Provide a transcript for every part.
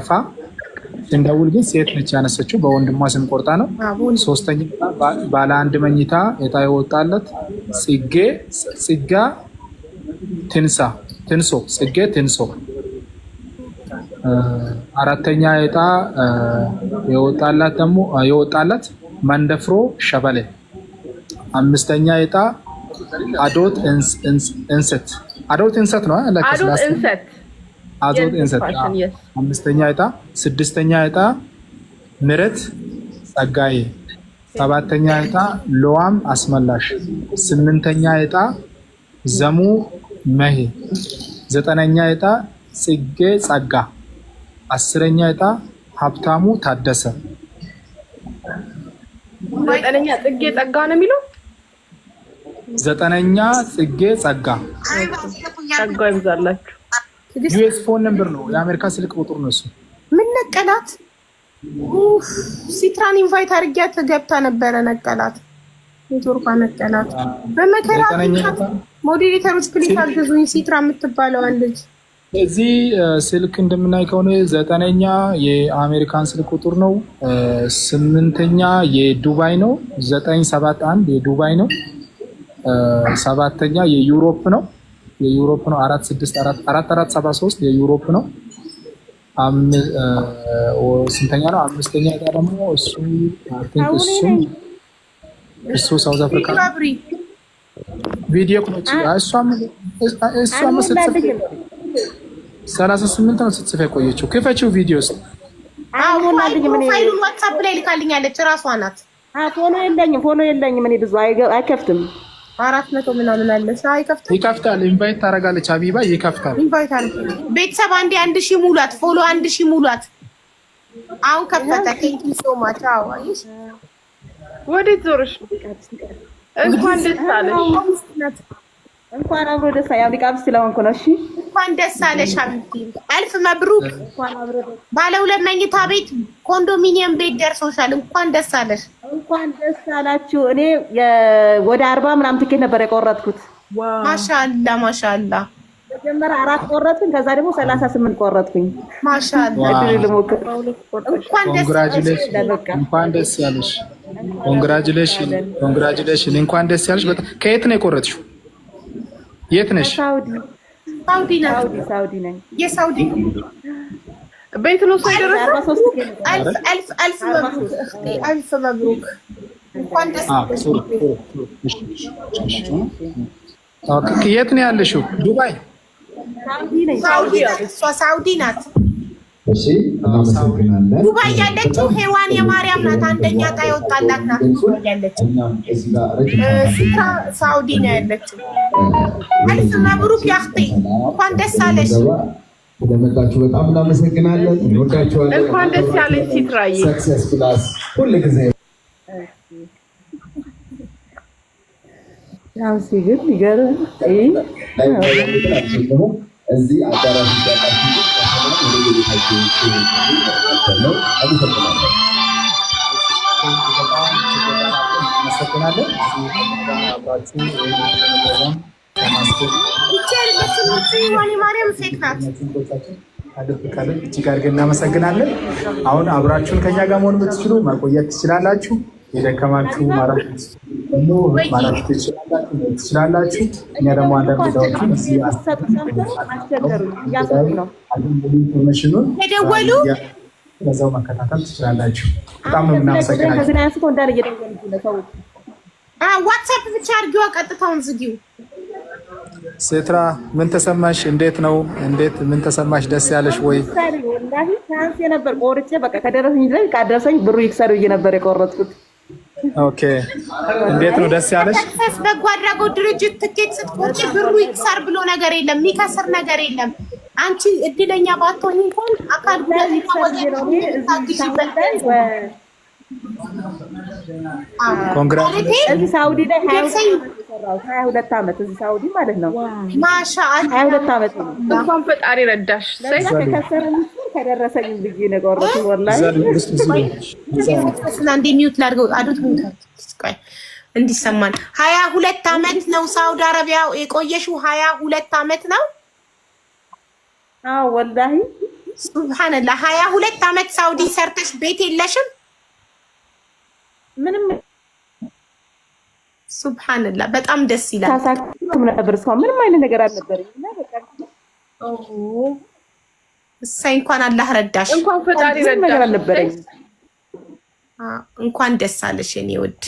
አረፋ። ስንደውል ግን ሴት ነች ያነሰችው፣ በወንድሟ ስም ቆርጣ ነው። ሶስተኛ ባለ አንድ መኝታ እጣ የወጣለት ጽጌ ጽጋ ትንሳ ትንሶ፣ ጽጌ ትንሶ። አራተኛ እጣ የወጣላት ደግሞ የወጣለት መንደፍሮ ሸበሌ። አምስተኛ እጣ አዶት እንሰት፣ አዶት እንሰት ነው። አዶት እንሰት። አዶት እንሰት አምስተኛ እጣ። ስድስተኛ እጣ ምረት ጸጋዬ። ሰባተኛ እጣ ሎዋም አስመላሽ። ስምንተኛ እጣ ዘሙ መሄ። ዘጠነኛ እጣ ጽጌ ጸጋ። 10ኛ እጣ ሀብታሙ ታደሰ። ዘጠነኛ ጽጌ ጸጋ ነው የሚለው። ዘጠነኛ ጽጌ ጸጋ። ጸጋ ይብዛላችሁ። US phone number ነው፣ የአሜሪካ ስልክ ቁጥር ነው እሱ። ምን ነቀላት? ሲትራን invite አድርጊያት ገብታ ነበረ። ነቀላት፣ ኔትወርኳ ነቀላት። በመከራ moderator ኦች please አግዙኝ። ሲትራ የምትባለዋን ልጅ። እዚህ ስልክ እንደምናይ ከሆነ ዘጠነኛ የአሜሪካን ስልክ ቁጥር ነው። ስምንተኛ የዱባይ ነው። 971 የዱባይ ነው። ሰባተኛ የ Europe ነው። የ Europe ነው። 464 4473 የ Europe ነው። ስንተኛ ነው? አምስተኛ ጋር ደግሞ እሱ እሱ እሱ South Africa ቪዲዮ ኮች እሷም ስትጽፍ 38 ነው ስትጽፍ የቆየችው። ክፈችው ቪዲዮ ውስጥ። Profile ኡን WhatsApp ላይ ልካልኛለች። እራሷ ናት። Follow የለኝም፣ follow የለኝም። እኔ ብዙ አይከፍትም። 400 ምናምን አለ። አይከፍትም። ይከፍታል። Invite ታደርጋለች ሀቢባ፣ ይከፍታል። Invite አለ። ቤተሰብ አንዴ 1000 ሙሏት፣ follow 1000 ሙሏት። አሁን ከፈተ። Thank you so much። አዎ አይሽ ወዴት ዞርሽ? እንኳን ደስ አለሽ። እንኳን አብሮ ደስ ያው ሊቃብ ስለሆንኩ ነው። እሺ። እንኳን ደስ አለሽ حبيبتي፣ ألف مبروك። ባለ ሁለት መኝታ ቤት ኮንዶሚኒየም ቤት ደርሶሻል። እንኳን ደስ አለሽ። እንኳን ደስ አላችሁ። እኔ ወደ 40 ምናምን ትኬት ነበር የቆረጥኩት። ማሻአላ ማሻአላ። መጀመሪያ አራት ቆረጥኩኝ፣ ከዛ ደግሞ 38 ቆረጥኩኝ። ማሻአላ። እድል ልሞክር። እንኳን ደስ አለሽ። እንኳን ደስ ያለሽ። Congratulation, congratulation። እንኳን ደስ ያለሽ። በጣም ከየት ነው የቆረጥሽው? የት ነሽ? ሳውዲ። ሳውዲ ናት። ሳውዲ ነኝ። የሳውዲ ቤት ነው ሰው የደረሰው። ألف ألف ألف مبروك أختي، ألف مبروك። እንኳን ደስ አለሽ። የት ነው ያለሽው? ዱባይ። ሳውዲ ናት። እሷ ሳውዲ ናት። እሺ፣ እናመሰግናለን። ዱባይ ያለችው ሄዋን የማርያም ናት። አንደኛ ዕጣ የወጣላት ናት። ዱባይ ያለችው ሲትራ ሳውዲ ነው ያለችው። ألف مبروك يا أختي፣ እንኳን ደስ አለሽ። ስለመጣችሁ በጣም እናመሰግናለን። እንወዳችኋለን። እንኳን ደስ ያለሽ ሲትራዬ። Success Plus ሁል ጊዜ ያው ግን ይገርም። እዚህ አዳራሽ ያላችሁ ወደ የቤታችሁ ነው። አመሰግናለን። አመሰግናለን። አብራችሁ ይቺ አይደለችም። ሄዋን የማርያም ሴት ናት። ከልብ እጅግ አድርገን እናመሰግናለን። አሁን አብራችሁን ከኛ ጋር መሆን የምትችሉ መቆየት ትችላላችሁ። የደከማችሁ ማረፍ ደግሞ ማረፍ ትችላላችሁ። እኛ ደግሞ አንዳንድ ጉዳዮችን እዚህ information ኡን የደወሉ በዛው መከታተል ትችላላችሁ። በጣም ነው የምናመሰግናችሁ። WhatsApp ብቻ አድርጊዋ፣ ቀጥታውን ዝጊው። ሴትራ ምን ተሰማሽ? እንዴት ነው? እንዴት ምን ተሰማሽ? ደስ ያለሽ ወይ? ወላሂ chance የነበር ቆርጬ በቃ ከደረሰኝ ድረስ ካደረሰኝ ብሩ ይክሰር ብዬ ነበር የቆረጥኩት። Okay፣ እንዴት ነው? ደስ ያለሽ? Success በጎ አድራጎት ድርጅት ትኬት ስትቆርጪ ብሩ ይክሰር ብሎ ነገር የለም፣ የሚከስር ነገር የለም። አንቺ እድለኛ ባትሆኝ እንኳን አካል ጉዳተኛ ወገን ታግዢበት። እዚህ ሳውዲ ላይ 22 ዓመት እዚህ ሳውዲ ማለት ነው። ማሻአላ። 22 ዓመት ነው። እንኳን ፈጣሪ ረዳሽ። ከከሰረ ከደረሰኝ ብዬ ነው የቆረጥኩት። ወላሂ አንዴ mute ላድርገው። አዱት እንዲሰማን 22 ዓመት ነው ሳውዲ አረቢያ የቆየሽው? 22 ዓመት ነው። አዎ ወላሂ። ሱብሃንላህ፣ 22 ዓመት ሳውዲ ሰርተሽ ቤት የለሽም? ምንም። ሱብሃንላህ፣ በጣም ደስ ይላል። ታሳክም ነበር፣ እስካሁን ምንም አይነት ነገር አልነበረኝም እና በቃ እሰይ፣ እንኳን አላህ ረዳሽ። እንኳን ፈጣሪ ምንም ነገር ረዳሽ። አልነበረኝም። እንኳን ደስ አለሽ የኔ ውድ።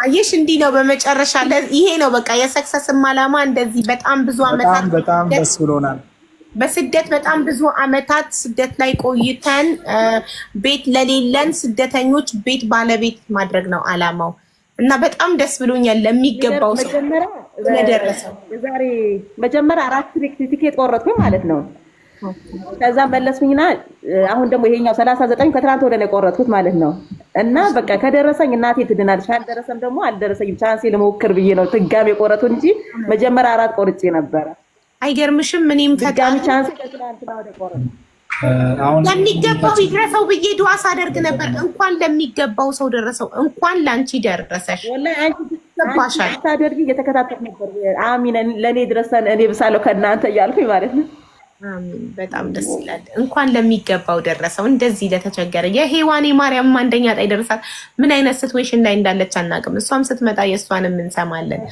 አየሽ፣ እንዲህ ነው በመጨረሻ ይሄ ነው በቃ የ success ም አላማ፣ እንደዚህ በጣም ብዙ በጣም አመታት በጣም ደስ ብሎናል። በስደት፣ በጣም ብዙ አመታት ስደት ላይ ቆይተን ቤት ለሌለን ስደተኞች ቤት ባለቤት ማድረግ ነው አላማው እና በጣም ደስ ብሎኛል ለሚገባው ሰው መጀመሪያ ስለደረሰው። የዛሬ መጀመሪያ አራት ቲኬት ቆረጥኩኝ ማለት ነው። ከዛ መለስኩኝና አሁን ደግሞ ይሄኛው 39 ከትናንት ወደ ነው የቆረጥኩት ማለት ነው። እና በቃ ከደረሰኝ እናቴ ትድናለች፣ ካልደረሰም ደግሞ አልደረሰኝም፣ chance ኤ ልሞክር ብዬ ነው ድጋሚ የቆረጥኩት እንጂ መጀመሪያ አራት ቆርጬ ነበረ። አይገርምሽም? እኔም ድጋሚ ፈጣሪ chance ከትናንትና ወደ ቆረጥኩ። አሁን ለሚገባው ይድረሰው ብዬ ዱዓ ሳደርግ ነበር። እንኳን ለሚገባው ሰው ደረሰው። እንኳን ለአንቺ ደረሰሽ። ወላሂ አንቺ ይገባሻል። ስታደርጊ እየተከታተልኩ ነበር። አሚን፣ ለእኔ ድረሰን፣ እኔ ብሳለሁ ከእናንተ እያልኩኝ ማለት ነው። አሚን። በጣም ደስ ይላል። እንኳን ለሚገባው ደረሰው። እንደዚህ ለተቸገረ፣ የሔዋኔ ማርያም አንደኛ ዕጣ ይደርሳል። ምን አይነት situation ላይ እንዳለች አናውቅም። እሷም ስትመጣ የእሷንም እንሰማለን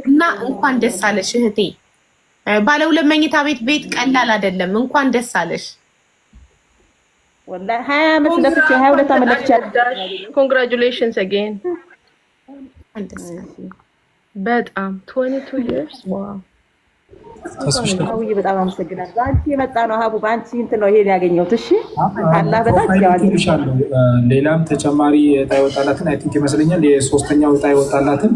እና እንኳን ደስ አለሽ እህቴ። ባለ ሁለት መኝታ ቤት ቤት ቀላል አይደለም። እንኳን ደስ አለሽ። ወላሂ 20 ዓመት ለፍቼ፣ 22 ዓመት ለፍቼ። Congratulations again. እንኳን ደስ አለሽ። በጣም 22 years, wow. ተስፍሽ ሀቡዬ በጣም አመሰግናለሁ። በአንቺ የመጣ ነው ሀቡ፣ በአንቺ እንትን ነው ይሄን ያገኘሁት። እሺ፣ አላህ በታች Profile ያው ልኬልሻለሁ። ሌላም ተጨማሪ እጣ የወጣላትን I think ይመስለኛል የሶስተኛው እጣ የወጣላትን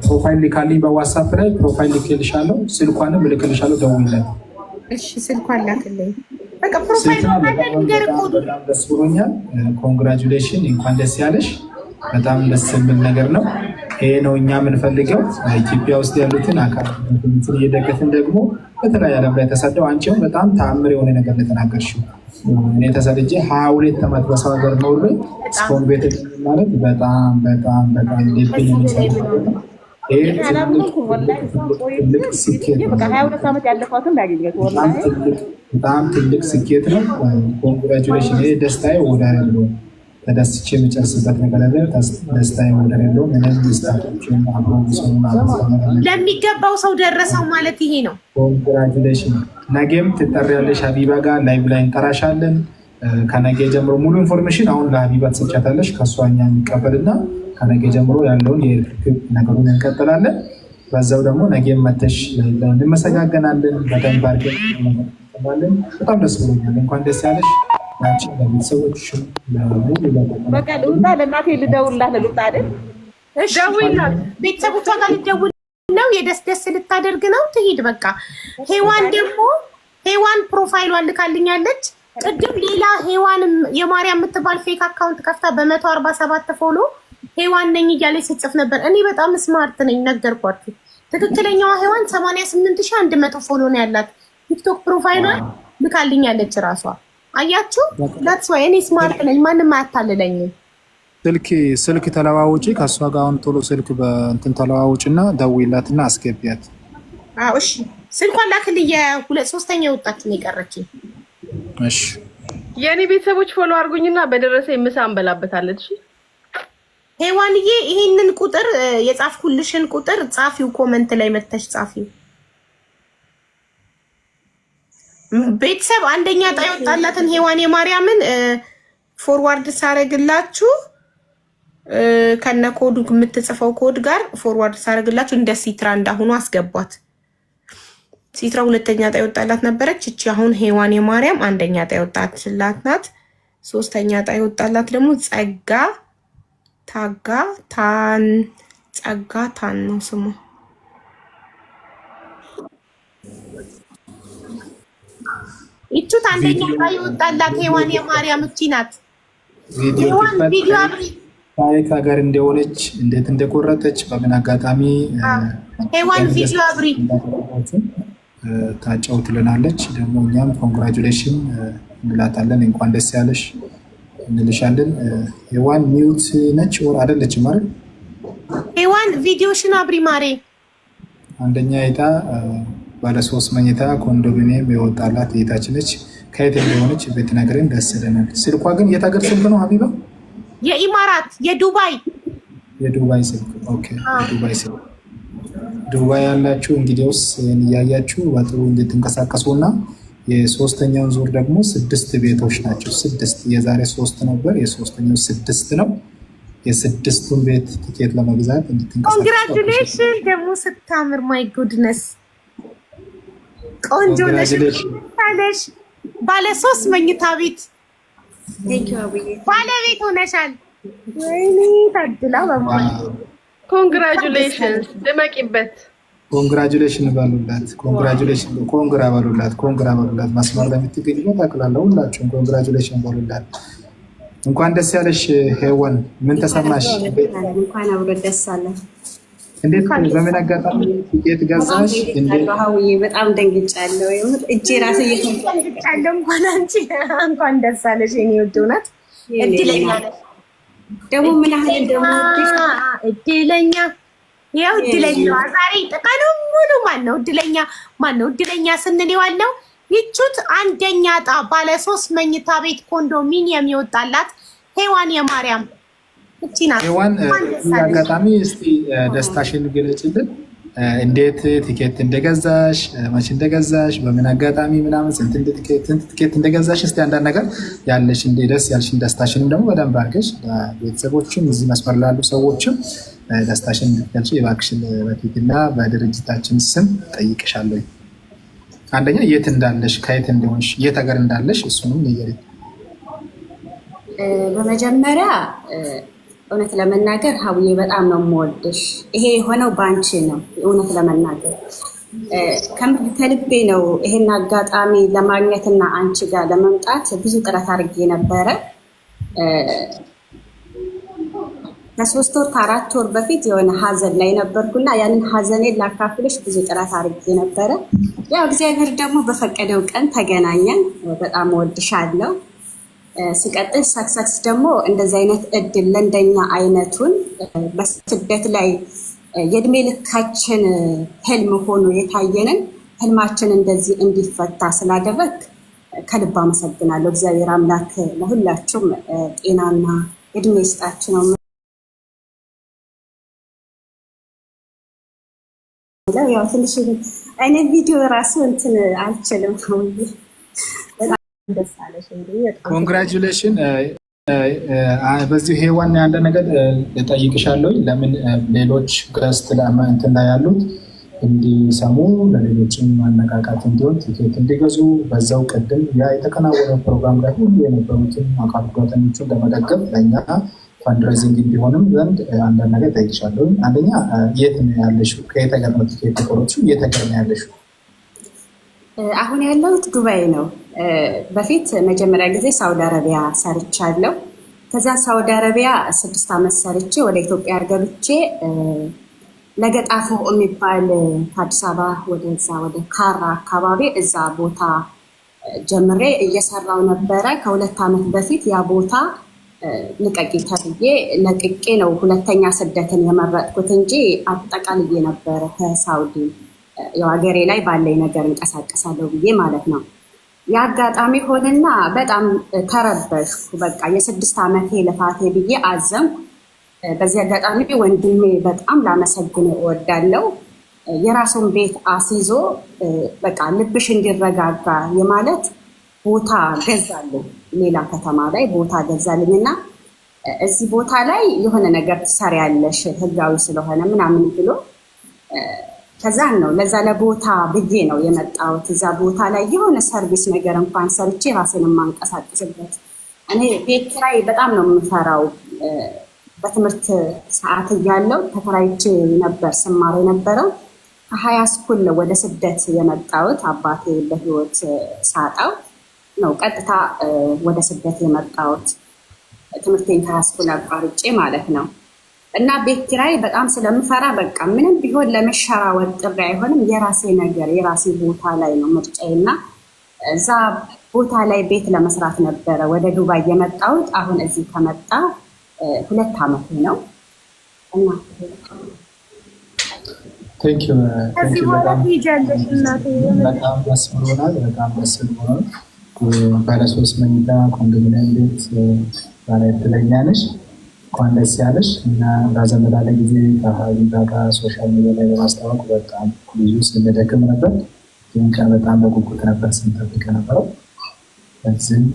profile ልካልኝ በ WhatsApp ላይ profile ልኬልሻለሁ። ስልኳንም እልክልሻለሁ። ደውይላት። እሺ፣ ስልኳን ላክልኝ። በቃ profile ስልኳን ካለ በጣም ንገር በጣም ኮዱ። በጣም ደስ ብሎኛል። Congratulation፣ እንኳን ደስ ያለሽ። በጣም ደስ የሚል ነገር ነው። ይሄ ነው እኛ የምንፈልገው። ኢትዮጵያ ውስጥ ያሉትን አካል ጉዳተኞችን እየደገፍን ደግሞ በተለያየ ዓለም ላይ ተሰደው፣ አንቺም በጣም ተአምር የሆነ ነገር ነው የተናገርሽው። እኔ ተሰድጄ 22 ዓመት በሰው ሀገር ኖሬ እስካሁን ቤት የለኝም ማለት በጣም በጣም በጣም ልብን የሚሰብር ነገር ነው። ይሄ ትልቅ አላመንኩም ወላሂ። ትልቅ ስኬት ነው። በቃ 22 ዓመት ያለፋትን ያገኘሁት በጣም ወላሂ። ትልቅ በጣም ትልቅ ስኬት ነው። Congratulation። ይሄ ደስታዬ ወደር የለውም። ተደስቼ የምጨርስበት ነገር አለ። ደስታዬ ወደር የለውም። እኔም ስታቶችን አብሮ ሰውን ለሚገባው ሰው ደረሰው ማለት ይሄ ነው። Congratulation። ነገም ትጠሪያለሽ፣ ሀቢባ ጋር live ላይ እንጠራሻለን። ከነገ ጀምሮ ሙሉ information አሁን ለሀቢባ ትሰጫታለሽ። ከእሷ እኛ እንቀበልና ከነገ ጀምሮ ያለውን የርክክብ ነገሩን እንቀጥላለን። በዛው ደግሞ ነገም መተሽ live ላይ እንመሰጋገናለን። በደንብ አድርገን እንመሰጋገናለን። በጣም ደስ ብሎኛል። እንኳን ደስ ያለሽ አንቺ፣ ለቤተሰቦችሽም፣ ለሙሉ በቃ ልውጣ፣ ለእናቴ ልደውልላት፣ ልውጣ አይደል? እሺ፣ ደውይላት። ቤተሰቦቿ ጋር ልደውል ነው። የደስ ደስ ልታደርግ ነው። ትሂድ በቃ። ሄዋን ደግሞ፣ ሄዋን profile ሏን ልካልኛለች። ቅድም ሌላ ሄዋን የማርያም የምትባል fake account ከፍታ በ147 follow ሄዋን ነኝ እያለች ስትጽፍ ነበር። እኔ በጣም smart ነኝ፣ ነገርኳችሁ። ትክክለኛዋ ሄዋን 88,100 follow ነው ያላት። TikTok profile ሏን ልካልኛለች ራሷ። አያችሁ፣ that's why እኔ smart ነኝ፣ ማንም አያታልለኝም። ስልክ ተለዋውጪ ከእሷ ጋር፣ አሁን ቶሎ ስልክ በእንትን ተለዋውጭና ደውይላትና አስገቢያት። አዎ እሺ፣ ስልኳን ላክልኝ። የሁለት ሶስተኛ የወጣች ነው የቀረችኝ። እሺ። የእኔ ቤተሰቦች follow አድርጉኝና በደረሰኝ ምሳ እንበላበታለን። እሺ። ሄዋንዬ፣ ይሄንን ቁጥር፣ የጻፍኩልሽን ቁጥር ጻፊው፣ comment ላይ መተሽ ጻፊው። ቤተሰብ፣ አንደኛ ዕጣ የወጣላትን ሄዋን የማርያምን forward ሳረግላችሁ፣ ከነ ኮዱ፣ የምትጽፈው ኮድ ጋር forward ሳረግላችሁ እንደ ሲትራ እንዳሁኑ አስገቧት። ሲትራ ሁለተኛ ዕጣ የወጣላት ነበረች። እቺ አሁን ሄዋን የማርያም አንደኛ ዕጣ የወጣላት ናት። ሶስተኛ ዕጣ የወጣላት ደግሞ ጸጋ ታጋ ታን፣ ጸጋ ታን ነው ስሙ። ይቹት አንደኛ ዕጣ የወጣላት ሄዋን የማርያም እቺ ናት። ቪዲዮ ሄዋን ትክፈት። ቪዲዮ አብሪ። ታሪክ ሀገር እንደሆነች፣ እንዴት እንደቆረጠች፣ በምን አጋጣሚ ሄዋን ቪዲዮ አብሪ። ታጫውትልናለች። ደግሞ እኛም congratulation እንላታለን። እንኳን ደስ ያለሽ እንልሻለን። ሄዋን mute ነች or አይደለችም አይደል? ሄዋን ቪዲዮሽን አብሪ ማሬ። አንደኛ ዕጣ ባለ ሶስት መኝታ ኮንዶሚኒየም የወጣላት እህታችን ነች። ከየት እንደሆነች ብትነግረን ደስ ይለናል። ስልኳ ግን የት ሀገር ስልክ ነው ሀቢባ? የኢማራት፣ የዱባይ። የዱባይ ስልክ። Okay፣ የዱባይ ስልክ። ዱባይ ያላችሁ እንግዲያውስ ይህን እያያችሁ በጥሩ እንድትንቀሳቀሱ እና የሶስተኛውን ዙር ደግሞ ስድስት ቤቶች ናቸው። ስድስት፣ የዛሬ ሶስት ነበር፣ የሶስተኛው ስድስት ነው። የስድስቱን ቤት ትኬት ለመግዛት እንድትንቀሳቀሱ። Congratulation! ደግሞ ስታምር፣ my goodness፣ ቆንጆ ነሽ ታለሽ። ባለ ሶስት መኝታ ቤት ባለቤት ሆነሻል። ወይኔ ታድላ በማለት። Congratulations፣ ድመቂበት። Congratulation በሉላት። Congratulation፣ congra በሉላት። Congra በሉላት። መስመር ላይ የምትገኙ ታውቃላችሁ። ሁላችሁም congratulation በሉላት። እንኳን ደስ ያለሽ ሄወን፣ ምን ተሰማሽ? እንኳን አብሮ ደስ አለ። እንዴት፣ በምን አጋጣሚ ትኬት ገዛሽ? እንዴት? ሀውዬ፣ በጣም ደንግጫለሁ። እጄ ራሱ ደንግጫለሁ። እንኳን አንቺ፣ እንኳን ደስ አለሽ የኔ ውድ፣ እውነት እድለኛ ነሽ። ደግሞ ምን ያህል እንደምወድሽ። እድለኛ፣ ያው እድለኛዋ ዛሬ ቀኑን ሙሉ ማን ነው እድለኛ፣ ማን ነው እድለኛ ስንል የዋልነው ይቹት አንደኛ ዕጣ ባለ ሶስት መኝታ ቤት ኮንዶሚኒየም የወጣላት ሄዋን የማርያም እቺ ናት። ሄዋን፣ አጋጣሚ እስቲ ደስታሽን ግለጭልን። እንዴት ቲኬት እንደገዛሽ፣ መቼ እንደገዛሽ፣ በምን አጋጣሚ ምናምን፣ ስንት ቲኬት እንደገዛሽ እስቲ አንዳንድ ነገር ያለሽ ደስ ያልሽን ደስታሽንም ደግሞ በደንብ አድርገሽ ለቤተሰቦችም እዚህ መስመር ላሉ ሰዎችም ደስታሽን እንድትገልጪ እባክሽን በትህትና በድርጅታችን ስም ጠይቅሻለሁ። አንደኛ የት እንዳለሽ፣ ከየት እንደሆንሽ፣ የት ሀገር እንዳለሽ እሱንም ንገሪኝ። በመጀመሪያ እውነት ለመናገር ሀውዬ፣ በጣም ነው የምወድሽ። ይሄ የሆነው በአንቺ ነው። እውነት ለመናገር ከልቤ ነው። ይሄን አጋጣሚ ለማግኘትና አንቺ ጋር ለመምጣት ብዙ ጥረት አድርጌ ነበረ። ከ3 ወር ከ4 ወር በፊት የሆነ ሀዘን ላይ ነበርኩና ያንን ሀዘኔን ላካፍልሽ ብዙ ጥረት አድርጌ ነበረ። ያው እግዚአብሔር ደግሞ በፈቀደው ቀን ተገናኘን። በጣም እወድሻለሁ። ሲቀጥል ሳክሳክስ ደግሞ እንደዚህ አይነት እድል ለእንደኛ አይነቱን በስደት ላይ የእድሜ ልካችን ህልም ሆኖ የታየንን ህልማችን እንደዚህ እንዲፈታ ስላደረግ ከልብ አመሰግናለሁ። እግዚአብሔር አምላክ ለሁላችሁም ጤናና እድሜ ይስጣችሁ ነው የምለው። ያው ትንሽ አይነት ቪዲዮ ራሱ እንትን አልችልም። Congratulation። በዚሁ ሄዋን ያለ ነገር እጠይቅሻለሁ። ለምን ሌሎች guest እንትን ላይ ያሉት እንዲሰሙ፣ ለሌሎችም ማነቃቃት እንዲሆን፣ ቲኬት እንዲገዙ፣ በዛው ቅድም ያ የተከናወነ ፕሮግራም ላይ ሁሉ የነበሩትን አካል ጉዳተኞቹን ለመደገፍ ለእኛ fundraising እንዲሆንም ዘንድ አንዳንድ ነገር እጠይቅሻለሁ። አንደኛ የት ነው ያለሽው? ከየት ሀገር ነው ቲኬት የቆረጥሽው? የት ሀገር ነው ያለሽው? አሁን ያለሁት ዱባይ ነው። በፊት መጀመሪያ ጊዜ ሳውዲ አረቢያ ሰርቻለሁ። ከዛ ሳውዲ አረቢያ 6 ዓመት ሰርቼ ወደ ኢትዮጵያ ገብቼ ለገጣፎ የሚባል ከአዲስ አበባ ወደዛ ወደ ካራ አካባቢ እዛ ቦታ ጀምሬ እየሰራው ነበረ። ከ2 ዓመት በፊት ያ ቦታ ልቀቂ ተብዬ ለቅቄ ነው ሁለተኛ ስደትን የመረጥኩት እንጂ አጠቃልዬ ነበረ ከሳውዲ፣ ያው ሀገሬ ላይ ባለኝ ነገር እንቀሳቀሳለሁ ብዬ ማለት ነው። የአጋጣሚ ሆንና በጣም ተረበሽኩ። በቃ የ6 ዓመቴ ልፋቴ ብዬ አዘንኩ። በዚህ አጋጣሚ ወንድሜ በጣም ላመሰግነው እወዳለሁ። የራሱን ቤት አስይዞ በቃ ልብሽ እንዲረጋጋ የማለት ቦታ ገዛልኝ። ሌላ ከተማ ላይ ቦታ ገዛልኝ እና እዚህ ቦታ ላይ የሆነ ነገር ትሰሪያለሽ ህጋዊ ስለሆነ ምናምን ብሎ ከዛን ነው ለዛ ለቦታ ብዬ ነው የመጣሁት። እዛ ቦታ ላይ የሆነ service ነገር እንኳን ሰርቼ ራሴን የማንቀሳቀስበት። እኔ ቤት ኪራይ በጣም ነው የምፈራው። በትምህርት ሰዓት እያለው ተከራይቼ ነበር ስማር የነበረው። ከ high school ወደ ስደት የመጣሁት። አባቴ በህይወት ሳጣው ነው ቀጥታ ወደ ስደት የመጣሁት። ትምህርቴን ከ high school አቋርጬ ማለት ነው። እና ቤት ኪራይ በጣም ስለምፈራ በቃ ምንም ቢሆን ለመሸራወጥ ጥሪ አይሆንም። የራሴ ነገር የራሴ ቦታ ላይ ነው ምርጫዬ እና እዛ ቦታ ላይ ቤት ለመስራት ነበረ ወደ ዱባይ የመጣሁት። አሁን እዚህ ከመጣ 2 ዓመቴ ነው እና ከዚህ በኋላ ትሄጃለሽ እናቴ። በጣም ደስ ብሎናል። በጣም ደስ ብሎናል። ባለሶስት መኝታ ኮንዶሚኒየም ቤት ባለ ዕድለኛ ነሽ። እንኳን ደስ ያለሽ። እና ረዘም ላለ ጊዜ ከሀቢባ ጋር social media ላይ በማስታወቅ በጣም ብዙ ስንደክም ነበር። ይህን ቀን በጣም በጉጉት ነበር ስንጠብቅ የነበረው። በዚህም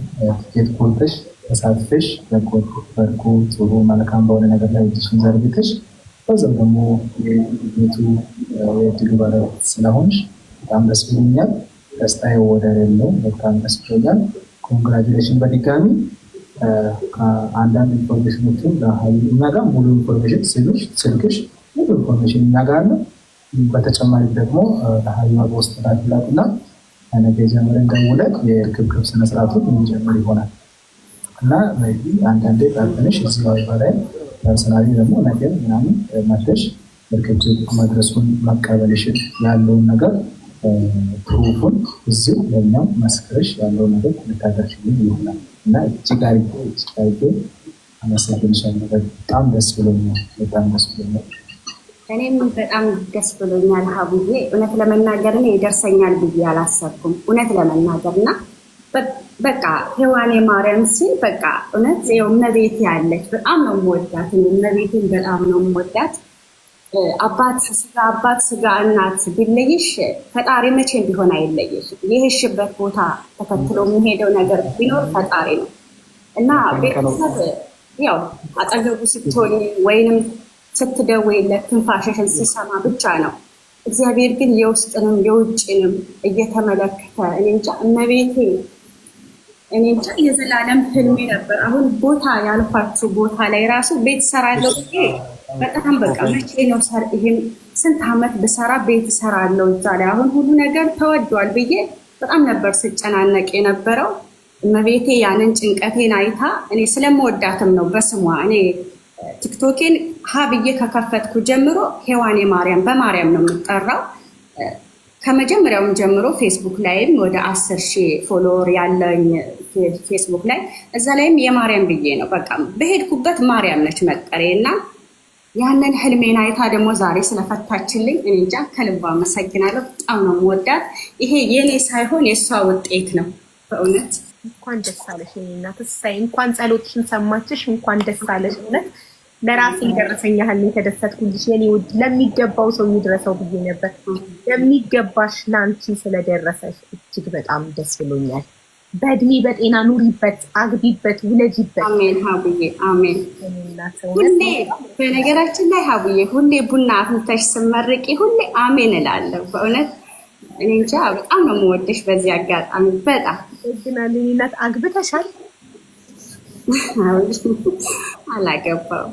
ትኬት ቆርጠሽ ተሳትፈሽ በጎ ጥሩ መልካም በሆነ ነገር ላይ እጅሽን ዘርግተሽ በዛው ደግሞ የቤቱ የእድሉ ባለቤት ስለሆንሽ በጣም ደስ ብሎኛል። ደስታዬ ወደር የለውም። በጣም ደስ ብሎኛል። Congratulation በድጋሚ። አንዳንድ information ኦችን እኛ ጋር ሙሉ information ስምሽ፣ ስልክሽ፣ ሙሉ information እኛ ጋር አለ። በተጨማሪ ደግሞ ለሀቢባ በውስጥ ላኪላት እና ነገ ጀምረን ደውለን የርክብክብ ስነስርዓቱን የሚጀምር ይሆናል። እና አንዳንዴ ጠርተንሽ እዚህ ሀቢባ ላይ personally ደግሞ ነገ ምናምን መተሽ ርክብክብ መድረሱን መቀበልሽን ያለውን ነገር proof ኡን እዚሁ ለእኛም መስክረሽ ያለውን ነገር ልታደርሽልን ይሆናል። እና እጅግ አድርጌ እጅግ አድርጌ አመሰግንሻለሁ። በጣም ደስ ብሎኛል። በጣም ደስ ብሎኛል። እኔም በጣም ደስ ብሎኛል ሀቡዬ። እውነት ለመናገር እኔ ይደርሰኛል ብዬ አላሰብኩም። እውነት ለመናገር እና በቃ ሔዋኔ ማርያም ሲል በቃ እውነት ይኸው እመቤቴ ያለች በጣም ነው የምወዳት። እመቤቴን በጣም ነው የምወዳት። አባት ስጋ አባት ስጋ እናት ቢለይሽ ፈጣሪ መቼም ቢሆን አይለይሽ። የሄድሽበት ቦታ ተከትሎ የሚሄደው ነገር ቢኖር ፈጣሪ ነው። እና ቤተሰብ ያው አጠገቡ ስትሆኝ ወይንም ስትደውይለት ትንፋሽሽን ሲሰማ ብቻ ነው። እግዚአብሔር ግን የውስጥንም የውጭንም እየተመለከተ እኔ እንጃ እመቤቴ፣ እኔ እንጃ የዘላለም ህልሜ ነበር። አሁን ቦታ ያልኳችሁ ቦታ ላይ ራሱ ቤት ሰራለሁ ብዬ በጣም በቃ መቼ ነው ይሄን ስንት ዓመት ብሰራ ቤት እሰራለሁ እዛ ላይ አሁን ሁሉ ነገር ተወዷል ብዬ በጣም ነበር ስጨናነቅ የነበረው። እመቤቴ ያንን ጭንቀቴን አይታ እኔ ስለምወዳትም ነው በስሟ እኔ ቲክቶኬን ሀ ብዬ ከከፈትኩ ጀምሮ ሔዋኔ ማርያም በማርያም ነው የምጠራው። ከመጀመሪያውም ጀምሮ ፌስቡክ ላይም ወደ 10,000 follower ያለኝ ፌስቡክ ላይ እዛ ላይም የማርያም ብዬ ነው በቃ በሄድኩበት ማርያም ነች መጠሬ። እና ያንን ህልሜን አይታ ደግሞ ዛሬ ስለፈታችልኝ እኔ እንጃ ከልባ አመሰግናለሁ። በጣም ነው የምወዳት። ይሄ የኔ ሳይሆን የእሷ ውጤት ነው በእውነት። እንኳን ደስ አለሽ የእኔ እናት። እሰይ፣ እንኳን ጸሎትሽን ሰማችሽ። እንኳን ደስ አለሽ። እውነት ለራሴ የደረሰኝ ያህል ነው የተደሰትኩልሽ የኔ ውድ። ለሚገባው ሰው ይድረሰው ብዬ ነበር። ለሚገባሽ ለአንቺ ስለደረሰሽ እጅግ በጣም ደስ ብሎኛል። በእድሜ በጤና ኑሪበት፣ አግቢበት፣ ውለጂበት። አሜን ሀቡዬ፣ አሜን። ሁሌ በነገራችን ላይ ሀቡዬ ሁሌ ቡና አፍልተሽ ስመርቂ ሁሌ አሜን እላለሁ። በእውነት እኔ እንጃ በጣም ነው የምወድሽ። በዚህ አጋጣሚ በጣም አመሰግናለሁ የእኔ እናት። አግብተሻል? አላገባም።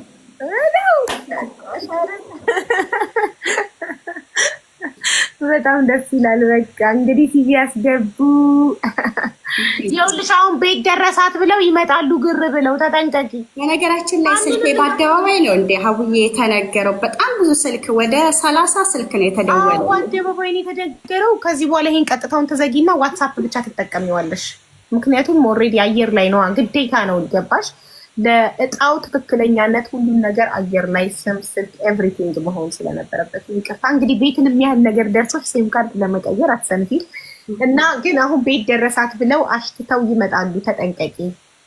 በጣም ደስ ይላል። በቃ እንግዲህ CV ያስገቡ። ይኸውልሽ አሁን ቤት ደረሳት ብለው ይመጣሉ ግር ብለው፣ ተጠንቀቂ። በነገራችን ላይ ስልኬ በአደባባይ ነው እንደ ሀቡዬ የተነገረው። በጣም ብዙ ስልክ ወደ 30 ስልክ ነው የተደወለው። አደባባይ ነው የተነገረው። ከዚህ በኋላ ይሄን ቀጥታውን ተዘጊና ዋትሳፕ ብቻ ትጠቀሚዋለሽ። ምክንያቱም already አየር ላይ ነዋ፣ ግዴታ ነው። ገባሽ? ለእጣው ትክክለኛነት ሁሉም ነገር አየር ላይ ስም፣ ስልክ፣ everything መሆን ስለነበረበት ይቅርታ። እንግዲህ ቤትን የሚያህል ነገር ደርሶች SIM card ለመቀየር አትሰንፊ። እና ግን አሁን ቤት ደረሳት ብለው አሽትተው ይመጣሉ። ተጠንቀቂ፣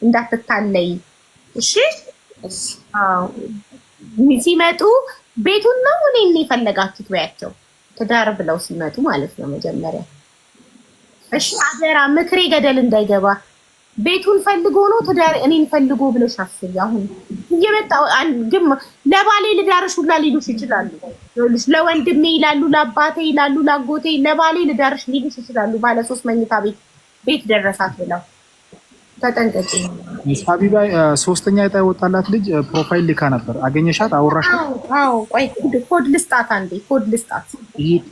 እንዳትታለይ። እሺ፣ አዎ፣ ሲመጡ ቤቱን ነው እኔን የፈለጋችሁት በያቸው። ትዳር ብለው ሲመጡ ማለት ነው መጀመሪያ። እሺ፣ አደራ ምክሬ ገደል እንዳይገባ። ቤቱን ፈልጎ ነው ትዳር እኔን ፈልጎ ብለሽ አስቢ። አሁን እየመጣ ግን ለባሌ ልዳርሽ ሁላ ሊሉሽ ይችላሉ። ይኸውልሽ ለወንድሜ ይላሉ፣ ለአባቴ ይላሉ፣ ለአጎቴ ለባሌ ልዳርሽ ሊሉሽ ይችላሉ። ባለ ሶስት መኝታ ቤት ደረሳት ብለው ተጠንቀቂ። ሀቢባ ሶስተኛ ዕጣ የወጣላት ልጅ profile ልካ ነበር። አገኘሻት? አወራሻት? አዎ፣ ቆይ ኮድ ልስጣት፣ አንዴ ኮድ ልስጣት።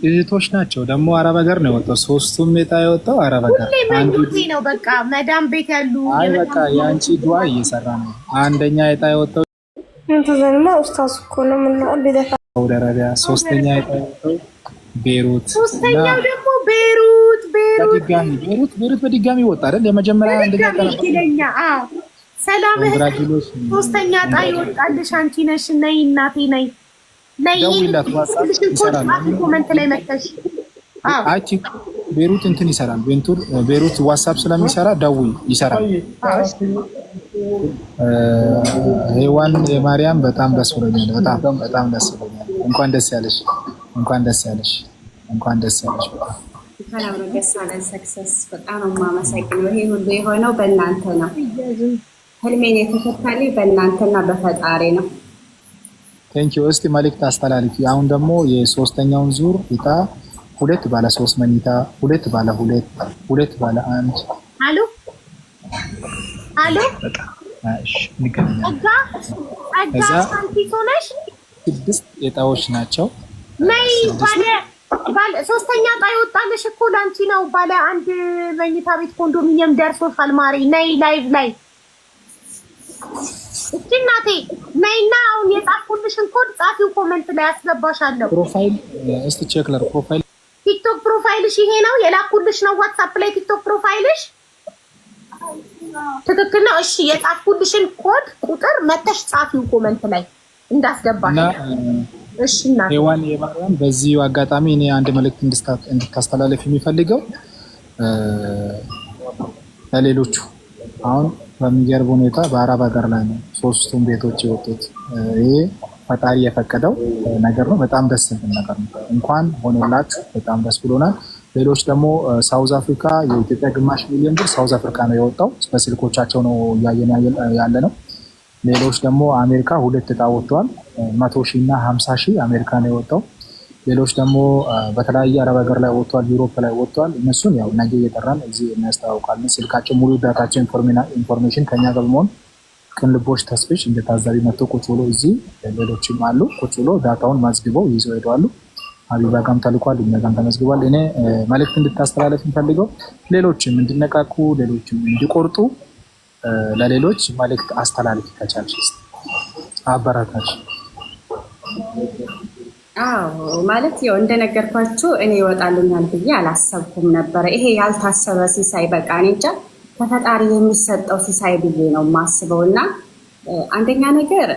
እህቶች ናቸው ደግሞ አረብ ሀገር ነው የወጣው። ሶስቱም ዕጣ የወጣው አረብ ሀገር። ሁሌ መንግስቴ ነው በቃ መዳም ቤት ያሉ። አይ በቃ የአንቺ ዱዓ እየሰራ ነው። አንደኛ ዕጣ የወጣው እንተዘንማ ኡስታዝ እኮ ነው ምነው ቢደፋ ሳውዲ አረቢያ፣ ሶስተኛ ዕጣ የወጣው ቤሩት፣ ሶስተኛው ደግሞ ቤሩት ቤሩት በድጋሚ ቤሩት ቤሩት በድጋሚ ወጣ አይደል? የመጀመሪያ አንደኛ በድጋሚ ይለኛ። አዎ ሰላም እህት፣ ሶስተኛ ዕጣ ይወጣልሽ አንቺ ነሽ። ነይ እናቴ ነይ ነይ። ደውይላት፣ ዋትስአፕ ስልሽን ኮድ ይሰራል። ጻፊ comment ላይ መተሽ። አዎ አቺ ቤሩት እንትን ይሰራል። ቤሩት WhatsApp ስለሚሰራ ደውይ፣ ይሰራል። ሄዋን የማርያም በጣም ደስ ብሎኛል። በጣም በጣም ደስ ብሎኛል። እንኳን ደስ ያለሽ፣ እንኳን ደስ ያለሽ፣ እንኳን ደስ ያለሽ። በጣም እንኳን አብሮ ደስ አለን። ሰክሰስ በጣም ነው የማመሰግነው። ይሄ ሁሉ የሆነው በእናንተ ነው። ህልሜን የተፈታልኝ በእናንተና በፈጣሪ ነው። Thank you። እስቲ መልእክት አስተላልፊ። አሁን ደግሞ የሶስተኛውን ዙር እጣ ሁለት ባለ ሶስት መኝታ፣ ሁለት ባለ ሁለት፣ ሁለት ባለ አንድ። አሎ አሎ፣ እሺ፣ እንገናኛለን። ጸጋ ጸጋ ሳንቲቶ ነሽ? ስድስት እጣዎች ናቸው። ነይ፣ ባለ ሶስተኛ ዕጣ የወጣልሽ እኮ ላንቺ ነው። ባለ አንድ መኝታ ቤት ኮንዶሚኒየም ደርሶሻል ማሬ። ነይ live ላይ፣ እቺ እናቴ ነይና አሁን የጻፍኩልሽን ኮድ ጻፊው comment ላይ አስገባሻለሁ። Profile እስቲ check ላድርግ profile። TikTok profile ሽ ይሄ ነው የላኩልሽ ነው። WhatsApp ላይ TikTok profile ሽ ትክክል ነው። እሺ፣ የጻፍኩልሽን ኮድ ቁጥር መተሽ ጻፊው comment ላይ እንዳስገባሽ። እሺ እናቴ። ሔዋን የማርያም፣ በዚሁ አጋጣሚ እኔ አንድ መልእክት እንድታስተላለፍ የሚፈልገው ለሌሎቹ፣ አሁን በሚገርም ሁኔታ በአረብ ሀገር ላይ ነው ሶስቱም ቤቶች የወጡት። ይሄ ፈጣሪ የፈቀደው ነገር ነው። በጣም ደስ የሚል ነገር ነው። እንኳን ሆኖላችሁ፣ በጣም ደስ ብሎናል። ሌሎች ደግሞ South Africa የኢትዮጵያ ግማሽ ሚሊዮን ብር South Africa ነው የወጣው። በስልኮቻቸው ነው እያየን ያለ ነው። ሌሎች ደግሞ አሜሪካ ሁለት እጣ ወጥተዋል። 100,000 እና 50,000 አሜሪካ ነው የወጣው። ሌሎች ደግሞ በተለያየ አረብ ሀገር ላይ ወጥተዋል፣ Europe ላይ ወጥተዋል። እነሱን ያው ነገ እየጠራን እዚህ እናያስተዋውቃለን። ስልካቸው ሙሉ data ቸው information ከኛ ጋር በመሆን ቅን ልቦች ተስፍሽ እንደ ታዛቢ መጥቶ ቁጭ ብሎ እዚህ፣ ሌሎችም አሉ፣ ቁጭ ብሎ data ውን መዝግበው ይዘው ሄደዋሉ። ሀቢባ ጋም ተልኳል፣ እኛ ጋም ተመዝግቧል። እኔ መልእክት እንድታስተላለፍ የምፈልገው ሌሎችም እንዲነቃቁ፣ ሌሎችም እንዲቆርጡ ለሌሎች መልእክት አስተላልፍ ከቻልሽ፣ እስኪ አበረታች። አዎ፣ ማለት ያው እንደነገርኳችሁ እኔ ይወጣልኛል ብዬ አላሰብኩም ነበረ። ይሄ ያልታሰበ ሲሳይ፣ በቃ እኔ እንጃ፣ ከፈጣሪ የሚሰጠው ሲሳይ ብዬ ነው የማስበው። እና አንደኛ ነገር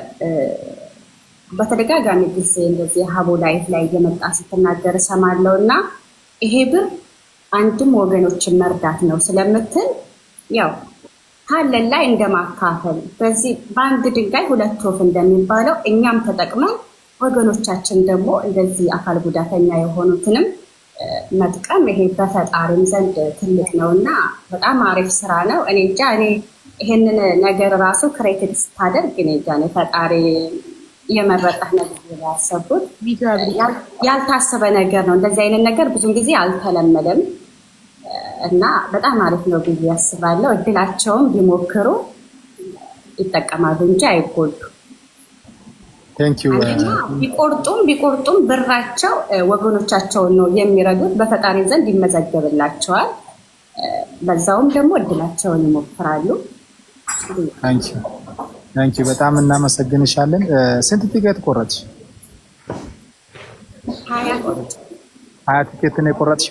በተደጋጋሚ ጊዜ እንደዚህ ሀቦ live ላይ እየመጣ ስትናገር እሰማለሁ እና ይሄ ብር አንድም ወገኖችን መርዳት ነው ስለምትል ያው ካለን ላይ እንደማካፈል፣ በዚህ በአንድ ድንጋይ ሁለት ወፍ እንደሚባለው እኛም ተጠቅመን ወገኖቻችን ደግሞ እንደዚህ አካል ጉዳተኛ የሆኑትንም መጥቀም ይሄ በፈጣሪም ዘንድ ትልቅ ነው እና በጣም አሪፍ ስራ ነው። እኔ እንጃ፣ እኔ ይሄንን ነገር ራሱ create ስታደርግ እኔ እንጃ፣ እኔ ፈጣሪ የመረጠህ ነገር ያሰብኩት ያልታሰበ ነገር ነው። እንደዚህ አይነት ነገር ብዙን ጊዜ አልተለመደም እና በጣም አሪፍ ነው ብዬ ያስባለሁ። እድላቸውም ቢሞክሩ ይጠቀማሉ እንጂ አይጎዱ። Thank you። ቢቆርጡም ቢቆርጡም ብራቸው ወገኖቻቸውን ነው የሚረዱት፣ በፈጣሪ ዘንድ ይመዘገብላቸዋል። በዛውም ደግሞ እድላቸውን ይሞክራሉ። Thank you፣ በጣም እናመሰግንሻለን። ስንት ቲኬት ቆረጥሽ? 20። 20 ቲኬት ነው የቆረጥሽ?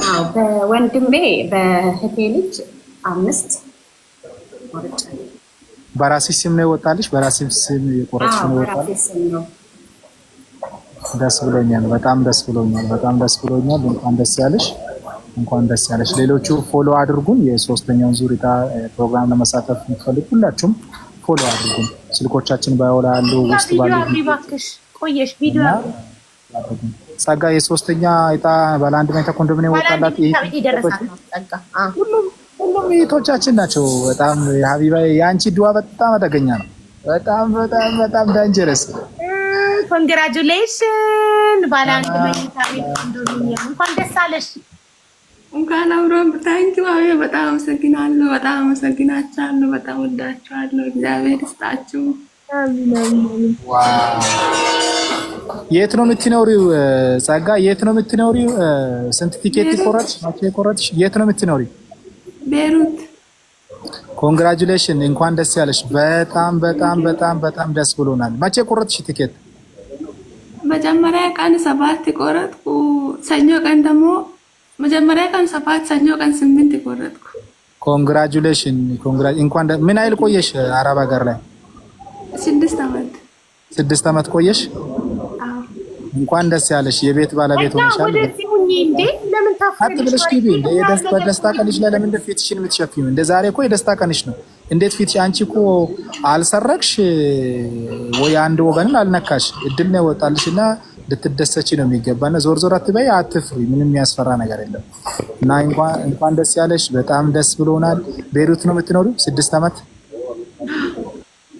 አዎ፣ በወንድሜ በእህቴ ልጅ አምስት ቆርጫለሁ። በራስሽ ስም ነው የወጣልሽ? በራስሽ ስም የቆረጥሽ ነው የወጣልሽ? በራሴ ስም ነው። ደስ ብሎኛል። በጣም ደስ ብሎኛል። በጣም ደስ ብሎኛል። እንኳን ደስ ያለሽ፣ እንኳን ደስ ያለሽ። ሌሎቹ follow አድርጉን። የሶስተኛውን ዙር ዕጣ ፕሮግራም ለመሳተፍ የምትፈልጉ ሁላችሁም follow አድርጉን። ስልኮቻችን bio ላይ አሉ፣ ውስጥ ቪዲዮ ባሉ አብሪ እባክሽ፣ ቆየሽ። ቪዲዮ አብሪ። ጸጋ የሶስተኛ ዕጣ ባለ አንድ መኝታ ኮንዶሚኒየም ባለ አንድ ወጣላት። መኝታ ቤት የደረሳት ነው ጸጋ። ሁሉም እህቶቻችን ናቸው። በጣም ሀቢባ፣ የአንቺ ድዋ በጣም አደገኛ ነው። በጣም በጣም በጣም dangerous። Congratulation፣ ባለ አንድ መኝታ ቤት ኮንዶሚኒየም፣ እንኳን ደስ አለሽ። እንኳን አብሮ፣ thank you፣ በጣም አመሰግናለሁ። በጣም አመሰግናችኋለሁ። በጣም ወዳችኋለሁ። እግዚአብሔር ይስጣችሁ። የት ነው የምትኖሪው? ጸጋ፣ የት ነው የምትኖሪው? ስንት ቲኬት ቆረጥሽ? መቼ ቆረጥሽ? የት ነው የምትኖሪው? ቤሩት። Congratulation፣ እንኳን ደስ ያለሽ። በጣም በጣም በጣም በጣም ደስ ብሎናል። መቼ ቆረጥሽ ቲኬት? መጀመሪያ ቀን ሰባት ቆረጥኩ። ሰኞ ቀን ደግሞ፣ መጀመሪያ ቀን ሰባት፣ ሰኞ ቀን ስምንት ቆረጥኩ። Congratulation። እንኳን ምን ያህል ቆየሽ አረብ ሀገር ላይ? 6 ዓመት። 6 ዓመት ቆየሽ? አዎ። እንኳን ደስ ያለሽ፣ የቤት ባለቤት ሆነሻል። ወደዚህ ሁኚ። ሁኚ እንዴ! ለምን ቀጥ ብለሽ ግቢ። እንደ በደስታ ቀንሽ ላይ ለምንድን ፊትሽን የምትሸፍኚው? እንደ ዛሬ እኮ የደስታ ቀንሽ ነው። እንዴት ፊትሽ? አንቺ እኮ አልሰረቅሽ ወይ አንድ ወገንን አልነካሽ። እድል ነው የወጣልሽ እና ልትደሰቺ ነው የሚገባና ዞር ዞር አትበይ፣ አትፍሪ። ምንም የሚያስፈራ ነገር የለም። እና እንኳን ደስ ያለሽ። በጣም ደስ ብሎናል። ቤሩት ነው የምትኖሪው? 6 ዓመት።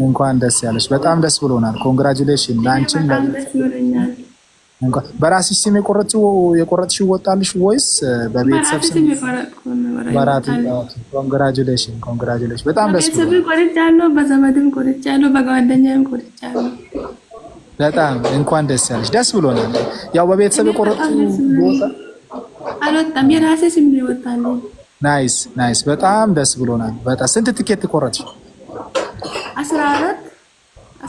እንኳን ደስ ያለሽ። በጣም ደስ ብሎናል። Congratulation ለአንቺም። በጣም ደስ ብሎኛል። በራስሽ ስም የቆረጥሽው ወጣልሽ ወይስ በቤተሰብ በራሴ ስም? ስም የቆረጥኩ ነው። በራሴ። Congratulation, congratulation። በጣም ደስ በቤተሰብም ብሎናል። ቆርጫለሁ፣ በዘመድም ቆርጫለሁ፣ በጓደኛም ቆርጫለሁ። በጣም እንኳን ደስ ያለሽ። ደስ ብሎናል። ያው በቤተሰብ እኔ በጣም የቆረጥሽው ደስ ብሎኛል። አልወጣም፣ የራሴ ስም ነው የወጣልኝ። Nice, nice። በጣም ደስ ብሎናል። በጣም። ስንት ትኬት ቆረጥሽ? 14፣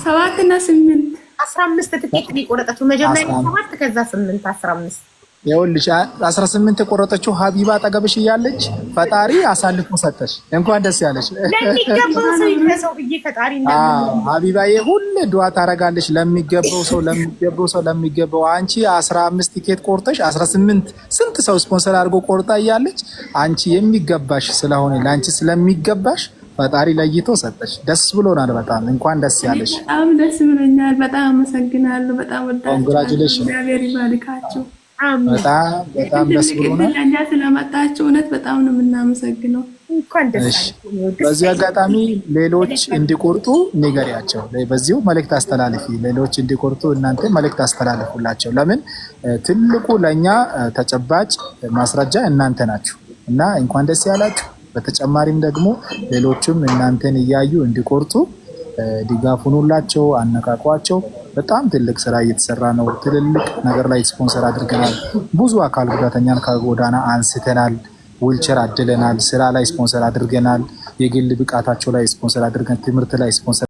ሰባት እና ስምንት። 15 ትኬት ነው የቆረጠችው። መጀመሪያ 15። ሰባት፣ ከዛ ስምንት፣ 15። ይኸውልሽ፣ 18 የቆረጠችው ሀቢባ አጠገብሽ እያለች ፈጣሪ አሳልፎ ሰጠሽ። እንኳን ደስ ያለሽ። ለሚገባው ሰው ይድረሰው ብዬ ፈጣሪ አዎ፣ ሀቢባዬ ሁሌ ዱዓ ታደርጋለች ለሚገባው ሰው፣ ለሚገባው ሰው፣ ለሚገባው። አንቺ 15 ቲኬት ቆርጠሽ 18 ስንት ሰው ስፖንሰር አድርጎ ቆርጣ እያለች አንቺ የሚገባሽ ስለሆነ፣ ለአንቺ ስለሚገባሽ ፈጣሪ ለይቶ ሰጠሽ። ደስ ብሎናል በጣም። እንኳን ደስ እኔ ያለሽ። በጣም ደስ ብሎኛል። በጣም አመሰግናለሁ። በጣም ወዳችኋለሁ። Congratulation። እግዚአብሔር ይባርካችሁ። አሜን። በጣም በጣም ደስ ትልቅ እድል ብሎናል። ለእኛ ስለመጣችሁ እውነት በጣም ነው የምናመሰግነው። እንኳን ደስ እሺ። አለሽ። በዚህ አጋጣሚ ሌሎች እንዲቆርጡ ንገሪያቸው። በዚሁ መልእክት አስተላልፊ። ሌሎች እንዲቆርጡ እናንተ መልእክት አስተላልፉላቸው። ለምን ትልቁ ለእኛ ተጨባጭ ማስረጃ እናንተ ናችሁ እና እንኳን ደስ ያላችሁ። በተጨማሪም ደግሞ ሌሎችም እናንተን እያዩ እንዲቆርጡ ድጋፍ ሁኑላቸው፣ አነቃቋቸው። በጣም ትልቅ ስራ እየተሰራ ነው። ትልልቅ ነገር ላይ ስፖንሰር አድርገናል። ብዙ አካል ጉዳተኛን ከጎዳና አንስተናል። ዊልቸር አድለናል። ስራ ላይ ስፖንሰር አድርገናል። የግል ብቃታቸው ላይ ስፖንሰር አድርገን፣ ትምህርት ላይ ስፖንሰር